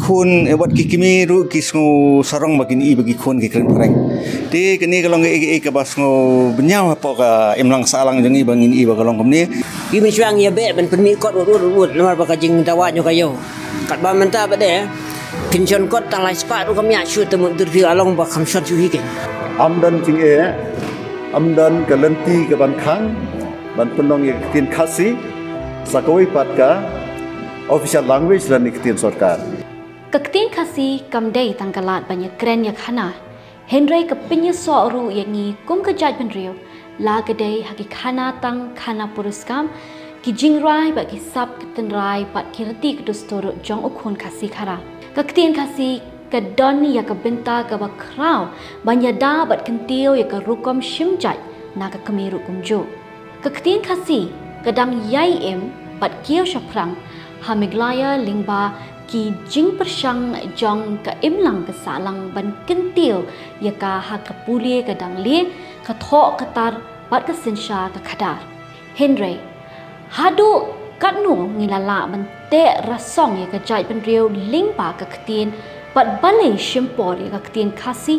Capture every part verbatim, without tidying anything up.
Khun, eh, wat ki kmie ruh ki sngew sarong ba kin ïohi ba ki khun ki kren phareng. Te kane ka long kaei kaei kaba sngew bynñiaw hapoh ka imlang sahlang jong ngi ba ngin ïohi ba ka long kumne. Ki mynshuwa ngi ïa beh ban pynmih kot wut wut wut wut namar ba ka jingdawa ngi ka ïoh. Katba mynta pat de phin shon kot tang lai spah ruh kam ïa shu te mut dur phi ka long ba kham shon shuh hi kein. Ym don jingeh, ym don ka lynti kaban khang ban pynlong ïa ka ktien Khasi sa kawei pat ka official language lane ka ktien sorkar. Ka ktien Khasi kam dei tang ka lad ban ïakren ïakhana, hynrei ka pynïasoh ruh ïa ngi kum ka jaitbynriew, la ka dei ha ki khana tang khana puriskam, ki jingrai bad ki sap ki tynrai bad ki riti ki dustur jong u khun Khasi khara. Ka ktien Khasi ka don ïa ka bynta kaba khraw ban ïada bad kyntiew ïa ka rukom shim jait na ka kmie ruh kumjuh. Ka ktien Khasi ka dang ïai im bad kiew shaphrang ha Meghalaya lyngba ki jingpyrshang jong ka imlang ka sahlang ban kyntiew ïa ka ha ka pule ka dang lieh, ka thoh ka tar bad ka synshar ka khadar. Hynrei haduh katno ngi la lah ban teh rasong ïa ka jaitbynriew lyngba ka ktien bad balei shim por ïa ka ktien Khasi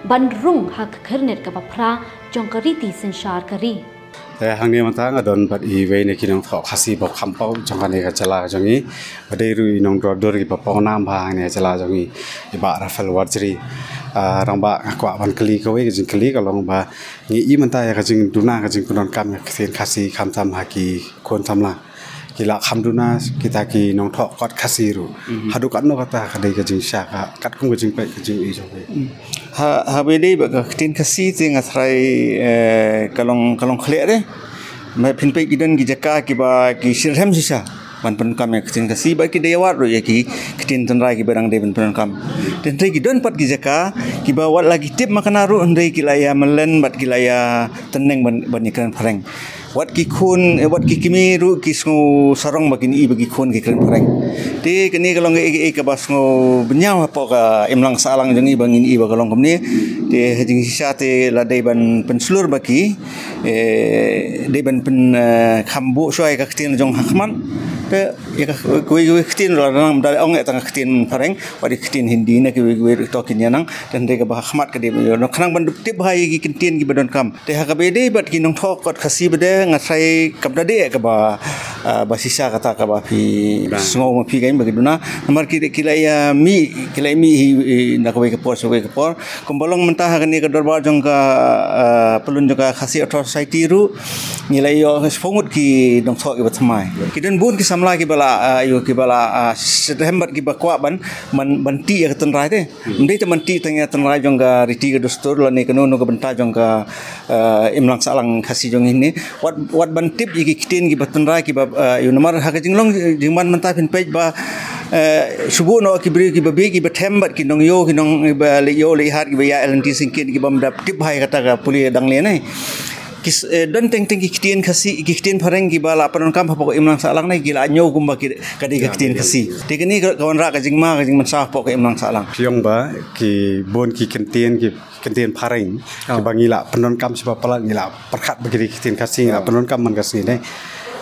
ban rung ha ka khyrnit kaba phra jong ka riti synshar ka ri. Te hangne mynta nga don bad iwei na ki nongthoh Khasi ba kham paw jong kane ka jylla jong ngi. Ba dei ruh i nongdor dur kiba paw nam ba hangne ka jylla jong ngi, i Bah Raphael Warjri. Ah, Rangbah, nga kwah ban kylli kawei ka jingkylli ka long ba ngi i mynta ïa ka jingduna ka jingpyndonkam ïa ka ktien Khasi khamtam ha ki khun samla. Ki la kham duna kita ki nongthoh kot Khasi ruh. Mhm. Haduh katno kata ka dei ka jingshisha ka katkum ka jingpeit ka jingïohi jong phi? Ha, ha ba dei bad ka ktien Khasi te nga tharai, eh, ka long, ka long khlieh de. Ba phin peit ki don ki jaka kiba ki shitrhem shisha ban pyndonkam ïa ka ktien Khasi bad ki da ïawad ruh ïa ki ktien tynrai kiba dang dei ban pyndonkam. Te hynrei ki don pat ki jaka kiba wat la ki tip makna ruh hynrei ki la ïa mlien bad ki la ïa tneng ban, ban ïakren phareng. Wat ki khun, eh, wat ki kmie ruh ki sngew sarong ba kin ïohi ba ki khun ki kren phareng. Te kane ka long kaei kaei kaba sngew bynñiaw hapoh ka imlang sahlang jong ngi ba ngin ïohi ba ka long kumne. Te ha jingshisha te la dei ban pynshlur ba ki, eh, dei ban pyn, eh, kham buh shuwa ïa ka ktien jong ha khmat. Te ïa ka kawei kawei ka ktien la nang da ong ïa tang ka ktien phareng, wat ïa ka ktien Hindi na kiwei kiwei ruh to kin ïa nang. Te hynrei kaba ha khmat ka dei ban ïoh. Khnang ban tip bha ïa ki ktien kiba donkam. Te ha kaba ïadei bad ki nongthoh kot Khasi ba dei nga tharai kam da dei kaba, ah, ba shisha kata kaba phi sngew ma phi kein ba ki duna. Namar ki, ki la ïa mih, ki la ïa mih hi, hi, na kawei ka por sha kawei ka por. Kumba long mynta ha kane ka dorbar jong ka, ah, pyllun jong ka Khasi Authors' Society ruh ngi la ïoh shiphew ngut ki nongthoh kiba thymmai. Ki don bun ki samla kiba la, ah, ïoh kiba la, ah, shitrhem bad kiba kwah ban, ban, ban tih ïa ka tynrai te. Ym dei te ban tih tang ïa tynrai jong ka riti ka dustur lane kano kano ka bynta jong ka, eh, imlang sahlang Khasi jong ngi ne. Wat, wat ban tip ïa ki ktien kiba tynrai kiba, eh, ïoh namar ha ka jinglong jingman mynta phin peit ba, eh, shu buh noh ki briew kiba bieit kiba them bad ki nongïoh ki nong kiba leh ïoh leh hat kiba ïa L N T Syngkien kiba ym da tip bha ïa kata ka pule dang leh ne. Ki s-, eh, don teng teng ki ktien Khasi, ki ktien phareng kiba la pyndonkam hapoh ka imlang sahlang ne, ki la ñiew kumba ki, ka dei ka ktien Khasi. Te kane ka, ka wanrah ka jingma, ka jingmynsaw hapoh ka imlang sahlang. Phi ong ba ki bun ki ktien, ki ktien phareng kiba ngi la pyndonkam sha ba palat, ngi la pyrkhat ba ki dei ki ktien Khasi, ngi la pyndonkam man ka sngi ne.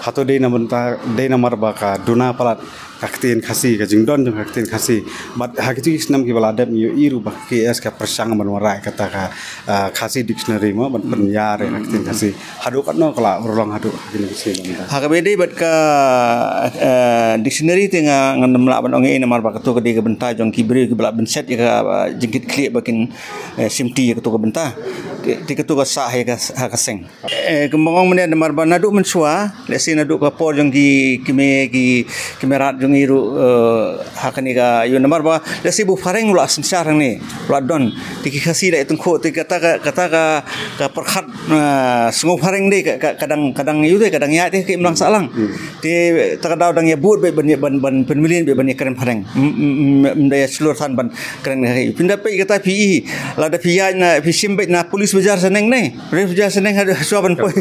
Hato dei na bynta, dei namar ba ka duna palat ka ktien Khasi, ka jingdon jong ka ktien Khasi. Bad ha kito ki snem kiba la dep ngi ïohi ruh ba ka K S ka pyrshang ban wanrah kata ka, ah, Khasi dictionary mo, ban pynïar ïa ka ktien Khasi. Haduh katno ka la urlong haduh ha kine ki snem mynta? Ha kaba ïadei bad ka, ah, dictionary te nga, ngam lah ban ong ei namar ba kato ka dei ka bynta jong ki briew kiba la bynshet ïa ka, ah, jingkitkhlieh ba kin, eh, shimti ïa kato ka bynta. Te, te kato ka sah ha ka, ha ka seng. Eh, kumba nga ong mynne namar ba naduh mynshuwa, let's say naduh ka por jong ki kmie, ki kmie rat jong ngi ruh, eh, ha kane ka ïoh namar ba, let's say ba u phareng u la synshar hangne, u la don, te ki Khasi la ïatyngkhuh, te kata ka, kata ka, ka pyrkhat, eh, sngew phareng de, ka, ka, ka dang, ka dang ïoh de, ka dang ïaid de, ka imlang sahlang. Te kata ka daw dang ïa bud beit ban, ban, ban pynmlien beit ban ïa kren phareng. Ym, ym, ym, ym da ïa shlur than ban kren ha ri. Phin da peit kata phi i. Lada phi ïaid na, phi shim beit na Police Bazar shaneng ne. Police Bazar shaneng haduh shuwa ban poi.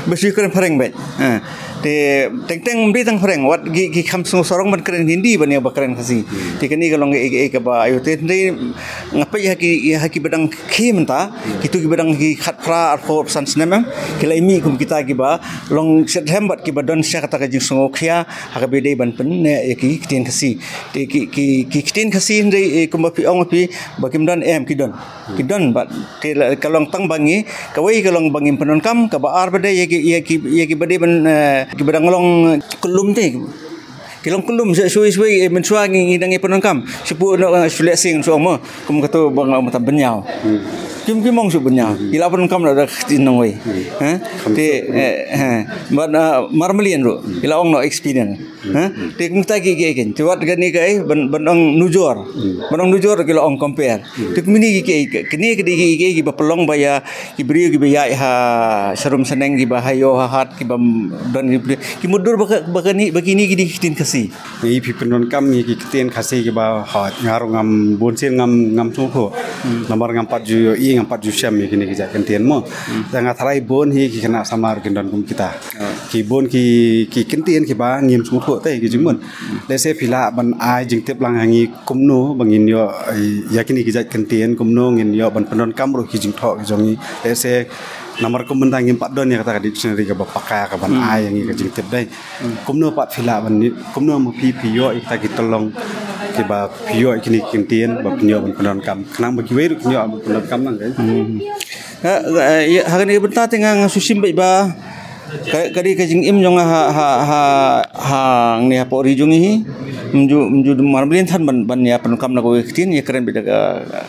Ba shu kren phareng beit. Ha. Te teng teng ym dei tang phareng, wat ki, ki kham sngewsarong ban kren Hindi ban ïa ba kren Khasi. Te kane ka long ïa, ïa kaba ayo te hynrei nga peit ha ki, ha ki ba dang khie mynta, kito ki ba dang ki khatphra, arphew, san snem em, ki la ïa mih kum kita kiba long shet hem bad kiba don sha kata ka jingsngewkhia ha kaba dei ban pyneh ïa ki ktien Khasi. Te ki, ki, ki ktien Khasi hynrei, eh, kumba phi ong phi ba kim don, em, ki don. Ki don bad te la, ka long tang ba ngi, kawei ka long ba ngim pyndonkam, kaba ar ba dei ïa ki, ïa ki, ïa ki ba dei ban, eh, ki ba dang long kyllum te. Ki long kyllum shuh shuh shuh, eh, mynshuwa ngi, ngi dang ïa pyndonkam. Shu pu no, eh, shu leh sing shu ong mo. Kum kato ba nga ong mata bynñiaw. Kim, kim ong shu bynñiaw. Ki la pyndonkam da, da ktien nongwei. Ha? Te, eh, ha. Bad, eh, mar mlien ruh. Ki la ong no experience. Ha? Te kumta ki, ki, ki. Te wat kane ka ai, ban, ban ong nujor. Ban ong nujor ki la ong compare. Te kumne ki, ki, ki, kine ki dei ki, ki, ki ba pynlong ba ïa, ki briew ki ba ïaid ha sharum shaneng ki ba ha ïew ha hat ki ba don ki briew. Ki mutdur ba ka, ba kane, ba kine ki dei ki ktien Khasi. Ngi phi pyndonkam ngi ki ktien Khasi ki ba hot nga ruh ngam bun sien ngam, ngam sngewthuh. Namar ngam pat ju ïohi ngam pat ju shem ïa kine ki jait ktien mo. Te nga tharai bun hi ki khynnah samla ruh kin don kum kita. Ki bun ki, ki ktien kiba ngim sngewthuh te ki jingmut. Lehse phi lah ban ai jingtip lang ha ngi kumno ba ngin ïoh, eh, ïa kine ki jait ktien kumno ngin ïoh ban pyndonkam ruh ki jingthoh ki jong ngi. Lehse namar kum mynta ngim pat don ïa kata ka dictionary kaba paka ka ban ai ïa ngi ka jingtip dei. Kumno pat phi lah ban ni, kumno ma phi phi ïoh ïa kata ki tyllong kiba phi ïoh ïa kine ki ktien ba phi ïoh ban pyndonkam. Khnang ba kiwei ruh kin ïoh ban pyndonkam lang dei. Ha, ha, ïa, ha kane ka bynta te nga, nga shu shim beit ba ka, ka dei ka jingim jong nga ha, ha, ha, hangne hapoh ri jong ngi hi. Ym ju, ym ju mar mlien than ban, ban ïa pyndonkam na kawei ka ktien, ïa kren beit da ka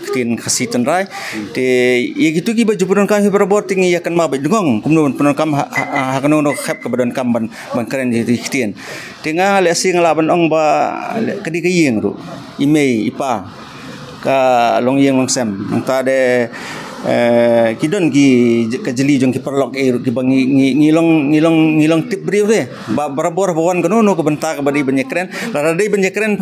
ktien Khasi tynrai. Te ïa kito kiba ju pyndonkam hi barabor te ngi ïa kynmaw beit dngong kumno ban pyndonkam ha, ha, ha kano kano ka khep kaba donkam ban, ban kren ïa ki ktien. Te nga lehse nga lah ban ong ba ka dei ka ïing ruh, i mei i pa. Ka long ïing long sem. Nangta de, eh, ki don ki j-, ka jylliew jong ki paralok eh ruh kiba ngi, ngi, ngi long, ngi long, ngi long tip briew re. Ba, barabor ba wan kano kano ka bynta kaba dei ban ïa kren. Lada dei ban ïa kren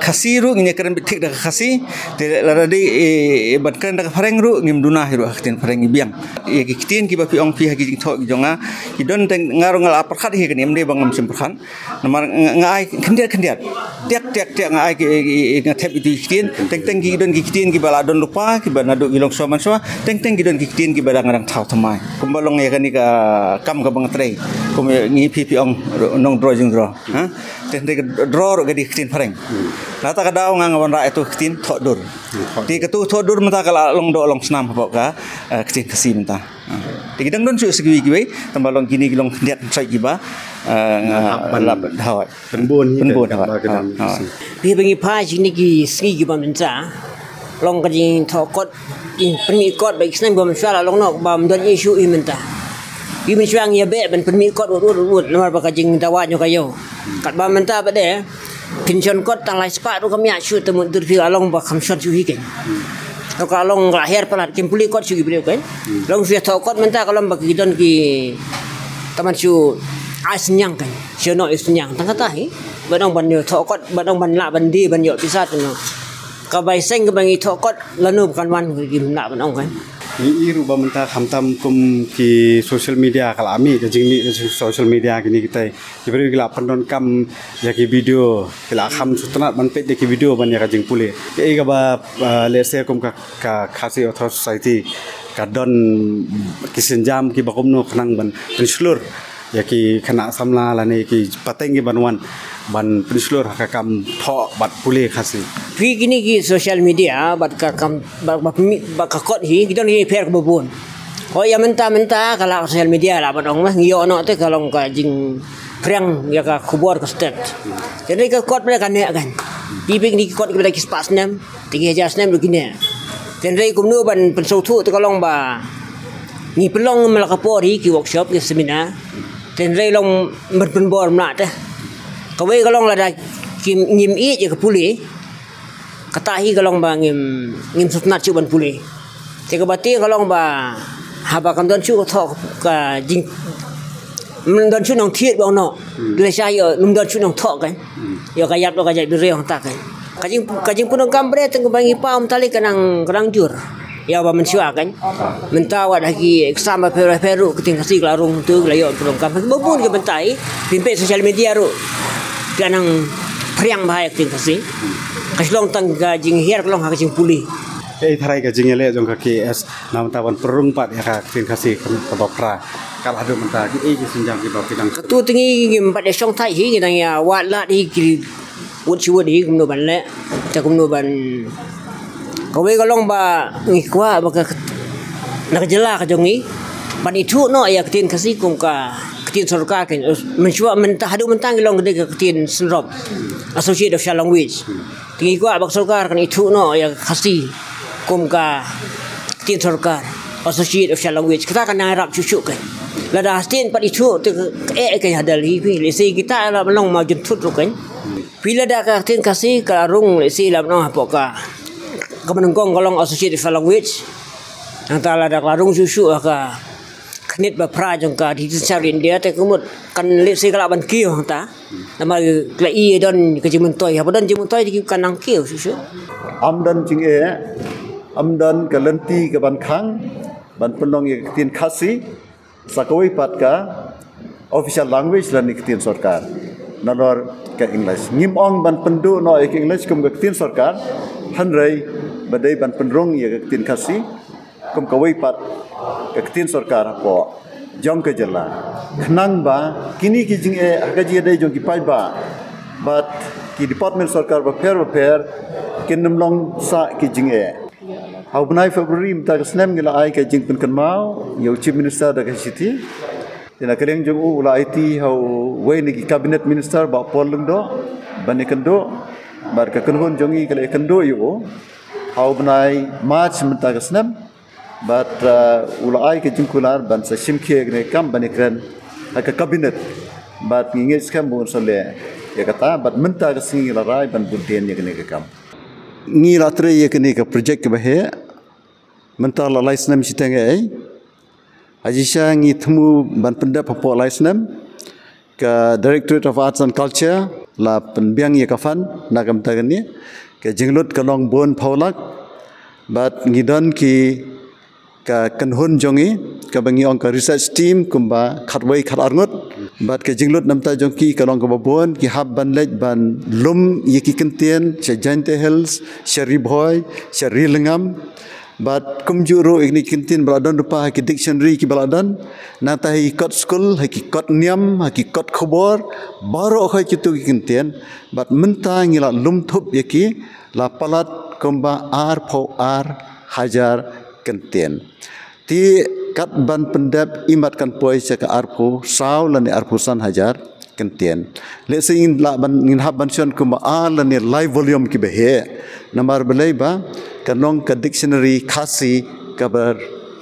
Khasi ruh ngin ïa kren beit thik da ka Khasi. Te lada dei, eh, ban kren da ka phareng ruh ngim duna hi ruh ha ka ktien phareng ngi biang. Ïa ki ktien kiba phi ong phi ha ki jingthoh ki jong nga. Ki don teng nga ruh nga la pyrkhat hi kane ym dei ba ngam shym pyrkhat. Namar nga, nga ai khyndiat khyndiat. Tiak tiak tiak nga ai ki, ki, ki, nga thep ïa ki ktien. Teng teng ki don ki ktien kiba la don lypa, kiba naduh ki longshuwa manshuwa. Teng teng ki don ki ktien kiba dang, dang thaw thymmai. Kumba long ïa kane ka kam kaba nga trei. Kum ïa ngi phi phi ong nongdro jingdro. Ha? Te hynrei ka dro ruh ka dei ka ktien phareng. Nangta ka daw nga nga wanrah ïa tu ka ktien thoh dur. Te katu thoh dur mynta ka la long doh long snam hapoh ka, eh, ktien Khasi mynta. Te ki dang don shuh sa kiwei kiwei, tang ba long kine ki long khyndiat hynrei kiba, eh, nga hap ban lap hawai. Pynbun hi pynbun hawai. Phi ba ngi phai shi kine ki sngi kiba mynta. Long ka jingthoh kot, jingpynmih kot ba ki snem kiba mynta la long noh ba ym don issue hi mynta. Ki mynshwa ngi ïa beh ban pynmih kot wut wut wut namar ba ka jingdawa nyo ka ïew. Katba mynta ba de. Pynshon kot tang lai spah ruh kam ïa shu te mut dur phi ka long ba kam shon shu hi kein. Ka long la her palat kim pule kot shu ki briew kein. Long shu thoh kot mynta ka long ba ki don ki taman shu ai synñiang kein. Shu noh ai synñiang tang kata hi. Ba dang ban ïoh thoh kot ba dang ban lah ban die ban ïoh pisa te noh. Ka bai seng ka ba ngi thoh kot lano ba kan wan ki lah ban ong kein. Ngi i ruh ba mynta khamtam kum ki social media ka la mih ka jingmih ka social media kine kitai. Ki briew ki la pyndonkam ïa ki video, ki la kham sngewtynnat ban peit ïa ki video ban ïa ka jingpule. Kaei kaba, ah, lehse kum ka, ka Khasi Author Society ka don ki sienjam kiba kumno khnang ban pynshlur ïa ki khynnah samla lane ki pateng kiban wan ban pynshlur ha ka kam thoh bad pule Khasi. Phi kine ki social media bad ka kam bad, bad, bad ka kot hi ki don ki pher kaba bun. Hooid ïa mynta mynta ka la social media la ban ong mah ngi ïoh noh te ka long ka jing pyrshang ïa ka khubor ka stet. Te hynrei ka kot pyrshang ka neh kan. Phi phi kine ki kot kiba da ki spah snem, te ki hajar snem ruh ki neh. Te hynrei kumno ban pynsngewthuh te ka long ba ngi pynlong ma la ka por hi ki workshop ki seminar. Te hynrei long ban pynbor mla te. Kawei ka long lada kim ngim ïeit ïa ka pule. Kata hi ka long ba ngim, ngim sngewtynnat shuh ban pule. Te kaba tieng ka long ba haba kam don shuh ka thoh ka jing, ym don shuh nongthied ba ong noh. Te lehse ïoh ym don shuh nongthoh kein. Ïoh ka ïap ïoh ka jait byrei ong ta kein. Ka jing, ka jingpyndonkam briew tang kaba ngi pom tali ka nang, ka nang jur. Ïa ba mynshuwa kan. Mynta wat ha ki exam bapher bapher ruh ka ktien Khasi ka la rung tu, ka la ïoh pynrung kam. Ba bun ka bynta i, pynpeit social media ruh, ka nang phriang bha ïa ka ktien Khasi. Ka shlong tang ka jinghiar ka long ha ka jingpule. Ei, tharai ka jingïaleh jong ka K S na mynta ban pynrung pat ïa ka ktien Khasi ka, ka ba phra. Ka la haduh mynta ki ei ki sienjam ki ba phi dang. Ka tu tngi ngim pat ïa shong thait hi, ngi dang ïa wad lad hi ki wut shi wut hi kumno ban leh. Te kumno ban, kawei ka long ba ngi kwah ba ka, na ka jylla ka jong ngi, ban ithuh noh ïa ka ktien Khasi kum ka ktien sorkar kan. Mynshuwa mynta, haduh mynta ngi long ka dei ka ktien synrop, associate official language. Te ngi kwah ba ka sorkar kan ithuh noh ïa ka Khasi kum ka ktien sorkar, associate official language. Kata kan nang ïarap shuh shuh kan. Lada ktien pat ithuh te ka eh kan hadal hi phi. Lehse kita la long ma jynthut ruh kan. Phi, lada ka ktien Khasi ka la rung, lehse la long hapoh ka, ka ba nyngkong ka long associate official language. Nangta lada ka la rung shuh shuh ha ka khyndiat ba phra jong ka Dictionary India, te ka mut kan, lehse ka lah ban kiew hangta. Namar ka la i don ka jingmyntoi, haba don jingmyntoi te ka nang kiew shuh shuh. Ym don jingeh, ym don ka lynti ka ban khang ban pynlong ïa ka ktien Khasi sa kawei pat ka official language lane ka ktien sorkar nalor ka English. Ngim ong ban pynduh noh ïa ka English kum ka ktien sorkar, hynrei ba dei ban pynrung ïa ka ktien Khasi kum kawei pat ka ktien sorkar hapoh jong ka jylla. Khnang ba kine ki jingeh ha ka jingïadei jong ki paidbah bad ki department sorkar bapher bapher kin ym long sah ki jingeh. Ha u bnai February mynta ka snem ngi la ai ka jingpynkynmaw ïa u Chief Minister da ka shithi. Te na ka liang jong u, u la aiti ha uwei na ki cabinet minister, Bah Paul Lyngdoh, ban ïakynduh. Bad ka kynhun jong ngi ka la ïakynduh ïa u ha u bnai March mynta ka snem. Bad, uh, u la ai ka jingkular ban sa shim khie ïa kane ka kam, ban ïakren ha ka cabinet. Bad ngi ngeit skhem ba un sa leh ïa kata, bad mynta ka sngi ngi la rai ban bud dien ïa kane ka kam. Ngi la trei ïa kane ka project kaba heh mynta la lai snem shiteng ei. Ha shisha ngi thmu ban pyndep hapoh lai snem. Ka Directorate of Arts and Culture la pynbiang ïa ka fund na ka bynta kane. Ka jinglut ka long bun phew lak. Bad ngi don ki, ka kynhun jong ngi, kaba ngi ong ka research team, kumba khatwei khatar ngut. Bad ka jinglut na ka bynta jong ki ka long kaba bun, ki hap ban leit ban lum ïa ki kyntien sha Jaintia Hills, sha Ri Bhoi, sha Ri Lyngngam. Bad kumjuh ruh ïa kine ki kyntien ba la don lypa ha ki dictionary kiba la don. Nangta ha ki kot skul, ha ki kot niam, ha ki kot khubor, baroh khoit kito ki kyntien. Bad mynta ngi la lum thup ïa ki, la palat kumba arphew ar hajar kyntien. Te kat ban pyndep, imat kan poi sha ka arphew saw lane arphew san hajar kyntien. Lehse ngin lah ban, ngin hap ban shon kumba ar lane lai volume kiba heh. Namar balei? Ba kan long ka dictionary Khasi kaba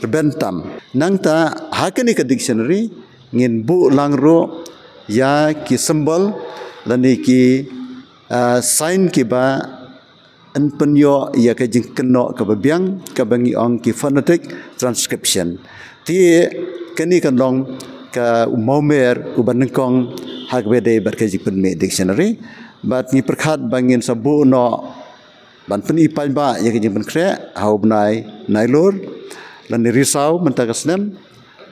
rben tam. Nangta ha kane ka dictionary ngin buh lang ruh ïa ki symbol lane ki, ah, sign kiba yn pynïoh ïa ka jingkynnoh kaba biang, kaba ngi ong ki phonetic transcription. Te kane kan long ka u mawmer uba nyngkong ha kaba ïadei bad ka jingpynmih dictionary. Bad ngi pyrkhat ba ngin sa buh noh ban pyni paidbah ïa ka jingpynkhreh ha u bnai Nailur lane Risaw mynta ka snem.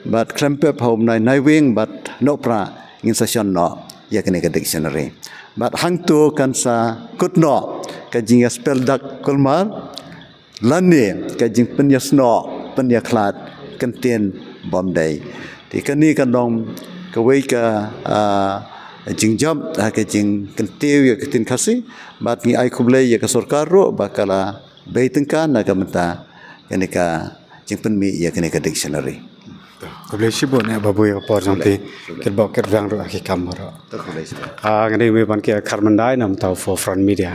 Bad khlem pep ha u bnai Naiwieng bad Nohprah ngin sa shon noh ïa kane ka dictionary. Bad hangto kan sa kut noh ka jingïaspel dak kulmar lane ka jingpynïasnoh pynïakhlad kyntien bymdei. Te kane kan long kawei ka, ah, jingjop ha ka jingkyntiew ïa ka ktien Khasi. Bad ngi ai khublei ïa ka sorkar ruh ba ka la bei tyngka na ka bynta kane ka jingpynmih ïa kane ka dictionary. Khublei shibun eh Babu ïa ka por jong phi. Khublei. Kyrpad kyrpad ruh ha ki kam baroh. Khublei shibun. Ah, nga dei u Meiban K L Kharmyndai na bynta u Forefront Media.